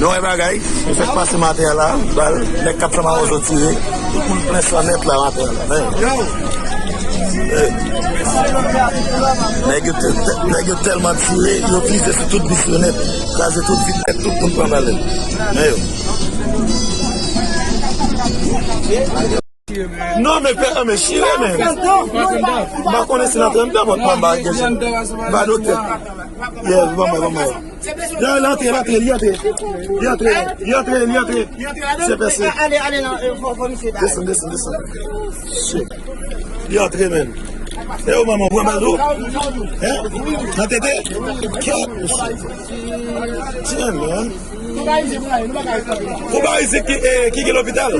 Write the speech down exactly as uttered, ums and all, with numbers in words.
Yon bagay, nou fèk pase maten an la, bal, nèg k ap fè mawozo tire, tout moun plen san nèt la maten an la. Men, eh. Nèg yo te- te- nèg yo tèlman tire, yo vize sou tout bis yo nèt, kraze tout vit nèt, tout moun pran bal. Men yo. Non, men pè, men chire, men. M pa konnen si nan trannde, bon, m pa gen chen. M pa doktè. Yeah, bon, bon, bon, bon. Li antre, li antre, li antre. Li antre, li antre, li antre. Se pèse. Ale, ale, non, fò, fò misye. Desann, desann, desann. Shit. Li antre, men. E ou manman, ou pran bal tou? Hein? Nan tete? Kèt, mesye. Tiens, man. Ou pa isit ki, eh, ki gen lopital?